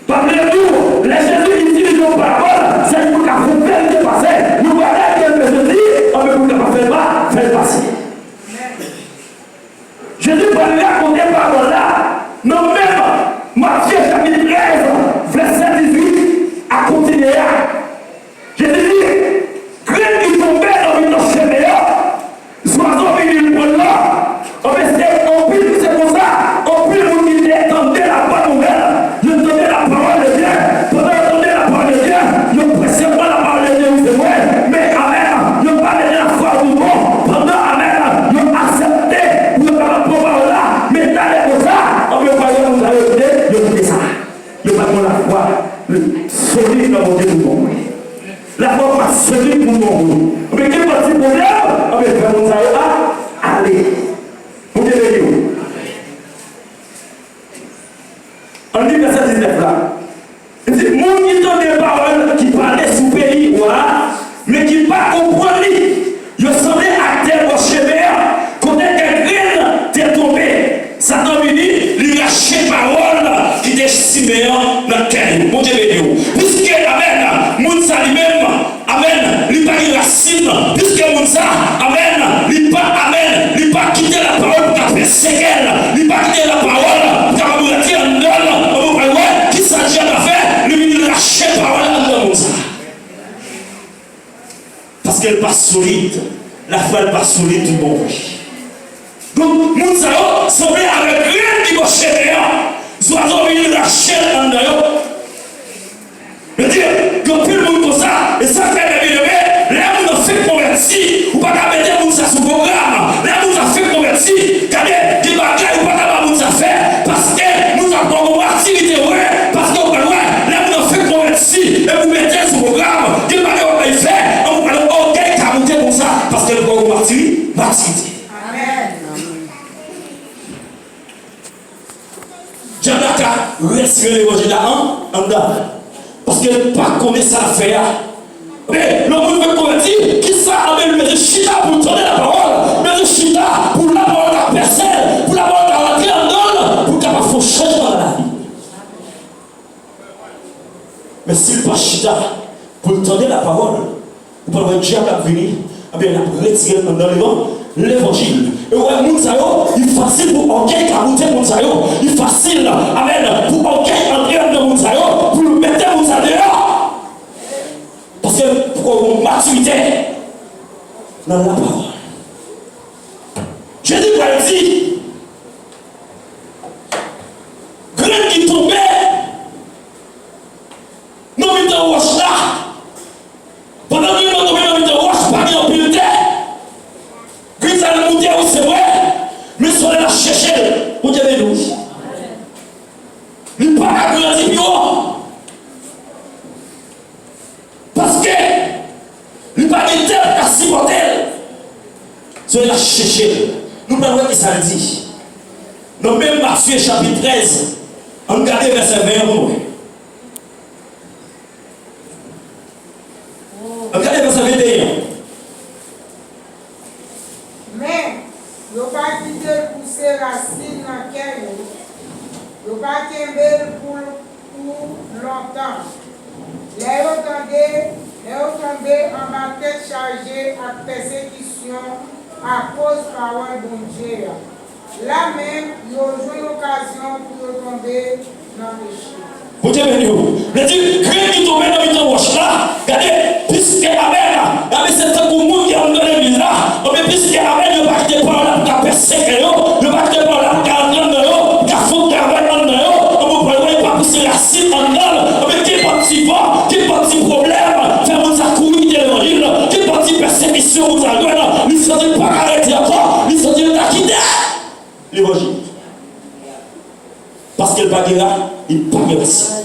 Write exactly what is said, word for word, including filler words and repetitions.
Pa bliye tou, lè Jezi itilize yon parabòl, se pou l ka fè yon verite pase. Yon bagay ke l bezwen di, anben pou l kapab fè l pa, fè l pase. Jezi pral rakonte parabòl la nan menm Matye chapit trèz, vèsè dizuit a kontinye a. Jezi di, grenn ki tonbe nan mitan chemen an, zwazo vini l pran l la. Anben, se anpil, se konsa, anpil moun ki te tande labòn nouvèl, yo tande lapawòl de Dye. Pandan yo tande lapawòl de Dye, yo prese pran lapawòl de Dye, wi, se vre. Men, amèn, yo pa mete lafwa yo toutbon. Pandan, amèn, yo aksepte pou yo kapab pran pawòl la, men talè konsa, anben, yo pa wè moun sa yo kite, yo kite sa. Yo pa t gen lafwa solid nan Bondye pou bon vre. Lafwa pa solid pou bon vre. Anben, gen pati pwoblèm, anben, fè moun sa yo a, ale. Bondye beni w. Ann li vèsè diznèf la. Li di, moun ki tande pawòl ki pale sou peyi wa a, men ki pa konprann li, yo sanble ak tè bò chemen an, kote kèk grenn te tonbe. Satan vini, li rache pawòl ki te simen an nan kè yo. Bondye beni w. Piske, amèn, moun sa li menm, amèn, li pa gen rasin. Piske moun sa, amèn, li pa, amèn, li pa kite lapawòl pou ta pèseke l. Li pa kite lapawòl pou ta pèseke l anndan l. Ann nou pral wè kisa Dyab la fè. Li vin rache pawòl anndan moun sa. Paske l pa solid. Lafwa l pa solid tout bon vre. Donk, moun sa yo sanble avèk grenn ki bò chemen an. Zwazo vini rache l anndan yo. Yo di, gen anpil moun konsa. E sa k fè, byeneme, lè moun nan fenk konvèti, ou pa ka mete moun sa sou pwogram. Lè moun sa fenk konvèti, gade, gen bagay ou pa ka ba moun sa fè, paske moun sa poko matirite vre, paske ou pral wè, lè moun nan fenk konvèti, epi ou mete l sou pwogram, gen bagay w ap bay fè, ann ou pral wè ògèy ka moute konsa, paske l poko matiri, matirite. Amèn. Dyab la ka retire levanjil la an, anndan. Paske l pa konnen sa l ap fè a. Men, lè yon moun fèk konvèti, kisa anben l bezwen chita pou l tande lapawòl, bezwen chita pou lapawòl ka pèse l, pou lapawòl ka rantre anndan l, pou l kapab fè yon chanjman nan lavi l. Men si l pa chita pou l tande lapawòl, ou pral wè dyab la ap vini, anben, l ap retire l anndan levan-, levanjil. E ou wè, moun sa yo, li fasil pou ògèy ka moute moun sa yo. Li fasil, amèn, pou ògèy antre anndan moun sa yo, pou l mete moun sa deyò. Paske poko gen matirite nan lapawòl. Jezi pral di, grenn ki tonbe nan mitan wòch la, pandan grenn nan tonbe nan mitan wòch, pa gen anpil tè. Grenn sa l moute, wi, se vre, men solèy la chèche l. Bondye beni w. Li pa ka grandi pi wo. Paske li pa gen tè pou ka sipòte l. Solèy la chèche l. Nou pral wè kisa l di. Nan menm Matye chapit trèz, ann gade vèsè ven an pou nou wè. Ann gade vèsè venteyen an. Men, yo pa kite l pouse rasin nan kè yo, yo pa kenbe l pou l pou lontan. Lè yo tande, lè yo tonbe anba tèt chaje ak pèsekisyon akoz pawòl Bondye a, la menm, yo jwenn okazyon pou yo tonbe nan peche. Bondye beni w. Li di, grenn ki tonbe nan mitan wòch la, gade, piske, amèn, gade, se tankou moun ki anndan legliz la, anben, piske, amèn, yo pa kite pawòl la pou ka pèse kè yo, yo pa kite pawòl la pou ka antre anndan yo, pou ka fè yon travay anndan yo, anben, pawòl la pa pouse rasin anndan l, anben, kenpòt ti van, kenpòt ti pwoblèm, fè moun sa kouri kite levanjil, kenpòt ti pèsekisyon moun sa jwenn, li santi l pa ka rete ankò, li santi l ta kite levanjil. Paske l pa gen ra, li pa gen rasin.